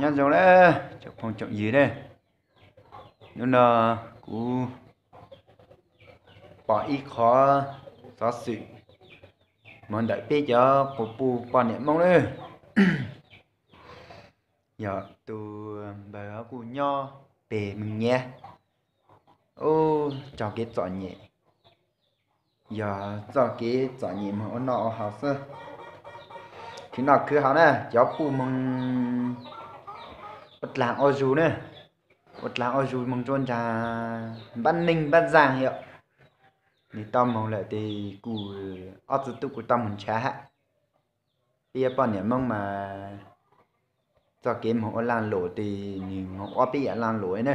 Nyob zoo na, tsoom phooj tsoom ywg na, hnub no kuv pom ib qho xov xwm mus ntawm peb cov quas puj poj niam Hmoob na. Yog tus npawg kuj nyob pem Meeg Nyiav, ub, raug kev txom nyem, yog txoj kev txom nyem moog ua noj ua haus xwb. Khwv noj khwv haus na, cov puj moog ua dlaag ua zug na, ua dlaag ua zug moog rua nraag npab neeg npab zaaj yom. Nws tau moog lawm tes kuj, ob txiv tub kuj tau moog nrhav hab. Peb poj niam Hmoob mas txoj kev moog ua laaj lum tes nws moog ua peb yaam laaj lum na,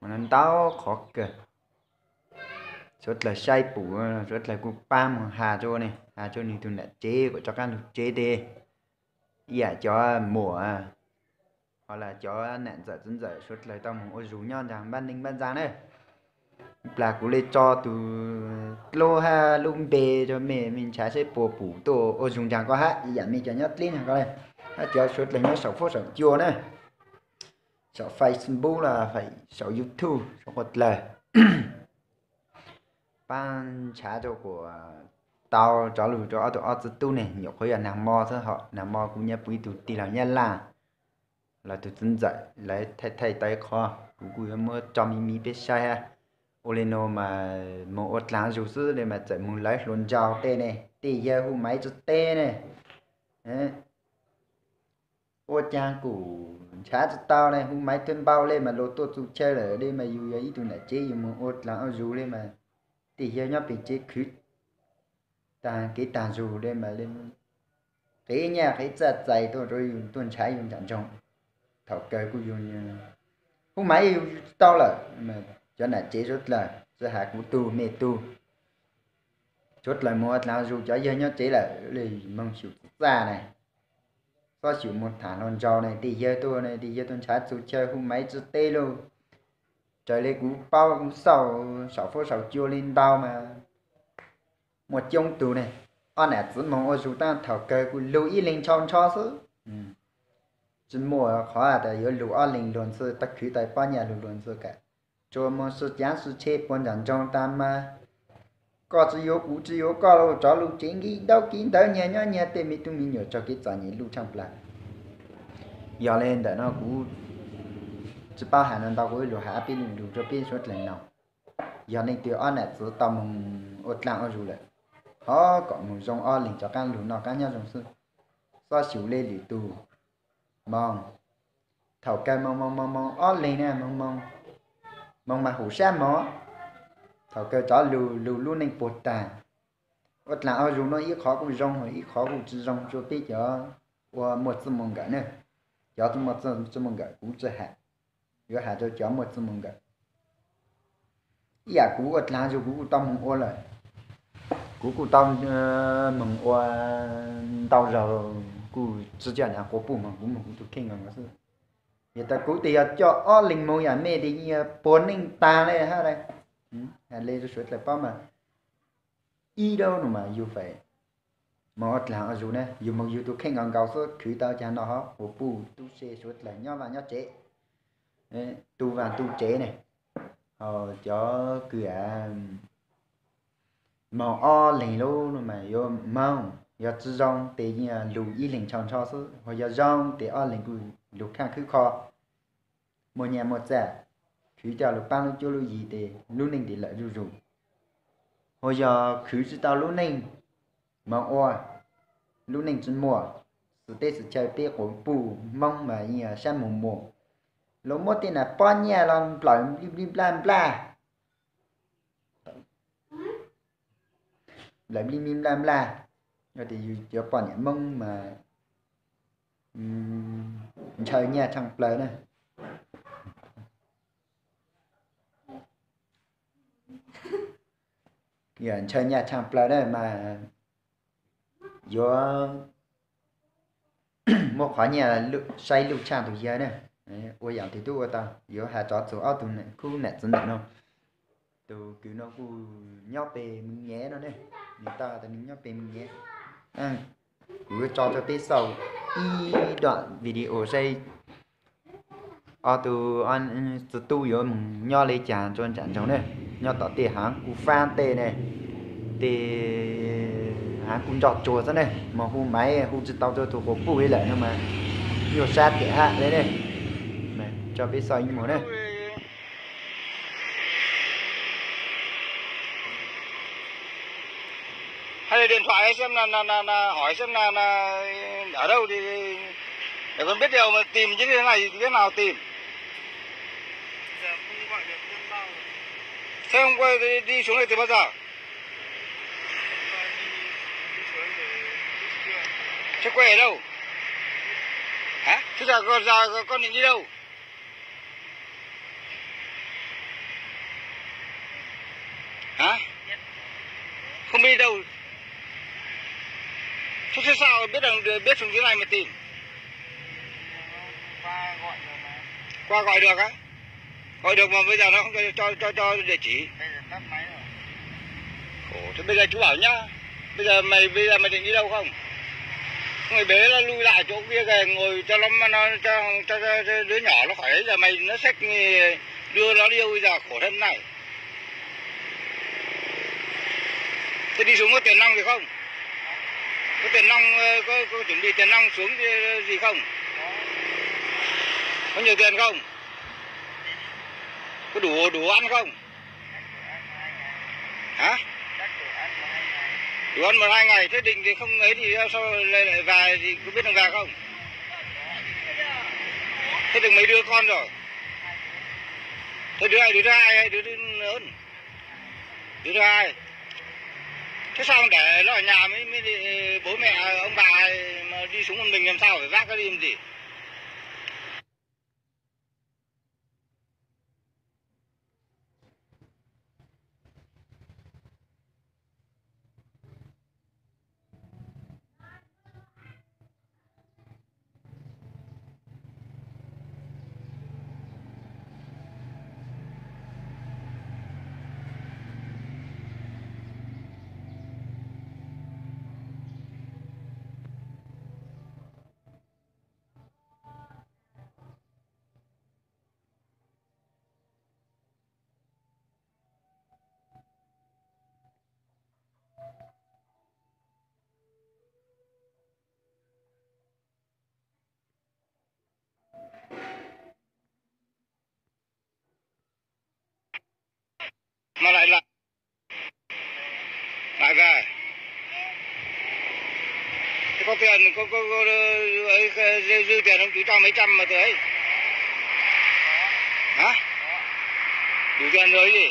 mas ntau qhov kawg. Suav dlawg saib pum, suav dlawg kuj paab moog has rua ne, has rua nws tug nam tsev kuas rov qaab lug tsev tes, ib yaam cov muam ho las cov nam ntxawm txiv ntxawm suav dlawg tau moog ua zug nyob nraag npab neeg npab zaaj na. Plag kuv le tso tug dlub hab lub npe rua mej, mej nrhav seb puas pum tuaj ua zug nraag ko hab, ib yaam mej cov nyob dleb nraag ko le, hab cov suav dlawg nyob saum fuab saum cua na, saum Facebook los saum YouTube saum quas dlawg, paab nrhav rua kuas tau rov lug rua ob tug ob txiv tub ne. Nyuam qhuav yog naag mo xwb, ho naag mo kuv nyab puv ib tug tig los Nyab Laj, los tug txiv ntxawm lawv thaij thaij tau ib qho, kuv kuj yuav muab tso miv miv peb saib hab. Ua le nuav mas moog ua dlaag zug xwb le mas txawm moog lawv hluas nraug tej ne, tej yawg hu maiv tsi teb ne, ua caag kuj nrhav tsi tau ne, hu maiv tub npau le mas luag tuaj txug chaw lawm le mas yug yog ib tug nam tsev yug moog ua dlaag ua zug le mas tej yawg nyob pem tsev khwv taag kev taag zug le mas le qev nyaj qev txaj txais tuaj rua yug tuaj nrhav yug nraam nroog. Thaum kawg kuj yug hu maiv yug tsi tau lawm, cov nam tsev suav dlawg tsi has kuv tug mej tug, suav dlawg moog ua dlaag zug, cov yawg nyob tsev lawm le moog xyum txaj ne, xob xyum moog thaam hluas nraug ne, tej yawg tuaj ne, tej yawg tuaj nrhav txug chaw hu maiv tsi teb lauj. Raws le kuv paub kuv xauj saum fuab saum cua le ntau mas muaj coob tug ne, ob nam txiv moog ua zug taab thaum kawg kuj lug ib leeg ntsho ntsho xwb. Tsi muaj qhov tas yuav lug ob leeg luag ntxhi, tau khwv tau pob nyaj lug luag ntxhi kawm, tsuas moog sib caav sib tshe puag nraam nroog taag mas koj tsi yuav kuv tsi yuav koj lauj, rov lug tsev nkaus ntaub kiv ntawv, nyiag nyob nyiag tej me tub me nyuam raug kev txom nyem luj tshaaj plawg. Yog le ntawm no kuv tsi paub has no ntau, kuv lug has peb lug rua peb suav dlawg noog. Yog leej twg ob nam txiv tau moog ua dlaag ua zug lawm, thov kom moog zoo ob leeg rov qaab lug noj qaab nyob zoo xwb. Xob xyum le lwm tug moog. Thaum kawg moog moog moog moog ob leeg na, moog moog mas hum sab moog. Thaum kawg rov lug lug lub neej puag taag. Ua dlaag ua zug nuav ib qhov kuj zoo, ib qhov kuj tsi zoo rua peb cov uas muaj txij muaj nkawm ne. Cov tsi muaj txij muaj nkawm kuv tsi has, yuav has rua cov muaj txij muaj nkawm. Ib yam kuv ua dlaag zug kuv kuj tau moog ua lawm. Kuv kuj tau moog ua ntau zaug, kuj tsi coj nrhav quas puj mas kuv moog kuv tug kheej nkaus xwb. Yog tas kuv tes yog coj ob leeg moog yam mej tes yeej yog puag neej taag le hab le. Has le rua suav dlawg paub mas ib zaug no mas yug feem moog ua dlaag ua zug ne, yug moog yug tug kheej nkaus nkaus xwb, khwv tau caag no ho quas puj tub se suav dlawg nyob vaaj nyob tsev, tu vaaj tu tsev ne. Ho cov kws moog ob leeg lub no mas yuav moog, yog tsi zoo tes yeej lug ib leeg ntsho ntsho xwb, ho yog zoo tes ob leeg kuj lug khaaj khwb kho, muaj nyaj muaj txag, khwv coj lug paab lub cuab lub yig tes lub neej tes lawm zuj zus. Ho yog khwv tsi tau lub neej, moog ua lub neej tsi muaj, xwm teb xwm chaw peb quas puj Moob mas yeej sab muag muag, luag muab tej nam pob nyaj los nplawm nplij nplij nplaj nplaj, nplawm nplij nplij nplaj nplaj, yog tes yug cov poj niam Moob mas ntshaw nyaj tshaaj plawg na. Ntshaw nyaj tshaaj plawg na mas yuav muab qhov nyaj saib luj tshaaj tug yawg na. Ua yaam twg tub ua tau, yuav has rov txug ob tug khub nam txiv nam no. Tug kws no kuj nyob peg Meeg Nyiav no ne, nwg tau tas nwg nyob peg Meeg Nyiav. Kuv yuav tso rua peb xauj ib daim video saib Ob tug, ob tug yuav mus nyob li cas rau nram nroog ne? Nyob tom tej haav kuj faab tej ne, tej haav kuj nroj tsuag xwb ne, mas hu maiv hu tsis tau rau tus quas puj li lawm no mas yuav sab tiag hab le ne. Tso peb xauj ib muag ne. Hay là điện thoại xem là, là, là, là hỏi xem là, là ở đâu thì để con biết đâu mà tìm chứ thế này thì biết nào tìm. Thế hôm qua đi, đi xuống đây từ bao giờ? Thế quê ở đâu? Hả? Thế giờ, giờ con định đi đâu? Hả? Không đi đâu. Thế, thế sao biết rằng, biết xuống dưới này mà tìm? Qua gọi được á? Gọi được mà bây giờ nó không cho, cho, cho, cho địa chỉ. Ủa, thế bây giờ chú bảo nhá. Bây giờ mày, bây giờ mày định đi đâu không? Mày bế nó lui lại chỗ kia kìa, ngồi cho nó, nó cho, cho, cho đứa nhỏ nó khỏi, giờ mày nó xách, đưa nó đi đâu bây giờ khổ thân này. Thế đi xuống có tiền nong gì không? Có tiền nong, ờ, có, có chuẩn bị tiền nong xuống gì, gì không? Có nhiều tiền không? Có đủ, đủ ăn không? Hả? Đủ ăn một hai ngày, thế Định thì không ấy thì sao lại, lại về thì có biết đường về không? Thế được mấy đứa con rồi? Thế đứa này đứa thứ hai hay đứa thứ lớn? Đứa thứ hai. Thế sao không để nó ở nhà với, với bố mẹ, ông bà mà đi xuống một mình làm sao phải vác nó đi làm gì? Mà lại là, lại về. Thế có tiền, có, có, có, ấy, dư, dư tiền không? Chú cho mấy trăm mà tôi ấy. Hả? Đủ tiền rồi gì?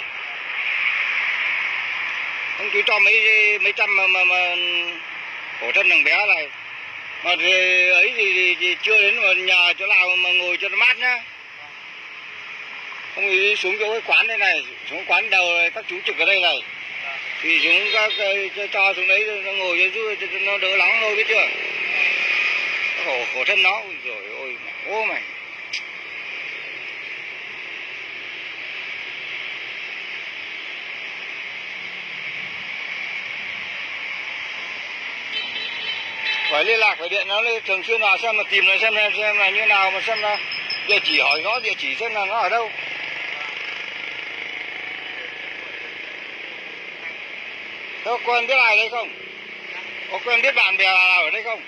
Không, chú cho mấy, mấy trăm mà, mà, mà khổ thân thằng bé này. Mà thì ấy thì, thì, thì chưa đến mà nhà chỗ nào mà ngồi cho nó mát nhá. Không thì xuống chỗ cái quán đây này, xuống quán đầu này, các chú trực ở đây này. Thì xuống các, ờ, cho, cho xuống đấy nó ngồi cho, cho, cho nó đỡ nóng thôi, biết chưa? Khổ, khổ thân nó. Ôi dồi ôi, mẹ, ố mày. Phải liên lạc, phải điện nó lên thường xuyên vào xem, mà tìm nó xem, xem, xem là như nào, mà xem là địa chỉ, hỏi nó địa chỉ xem là nó ở đâu. Có quen biết ai đây không? Có quen biết bạn bè nào ở đây không?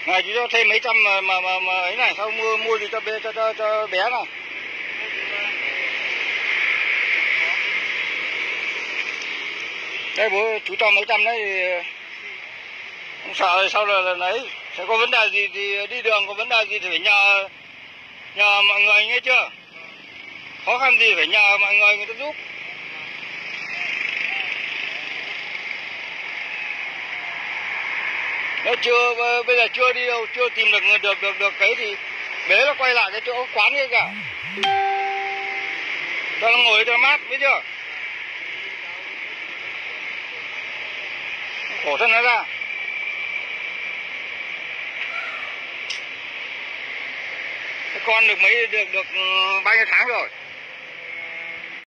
Này, chú cho thêm mấy trăm mà, mà, mà, mà ấy này, sau mua, mua gì cho bé, cho, cho, cho bé này. Đây, bố, chú cho mấy trăm đấy thì không sợ sau là, là ấy. Sẽ có vấn đề gì thì đi đường, có vấn đề gì thì phải nhờ, nhờ mọi người, nghe chưa? Khó khăn gì phải nhờ mọi người, người ta giúp. Nó chưa, bây giờ chưa đi đâu, chưa tìm được người được, được, được ấy thì bế nó quay lại cái chỗ quán kia kìa. Cho nó ngồi cho nó mát, biết chưa? Khổ thân nó ra. Con được mấy, được, được, ừ, bao nhiêu tháng rồi?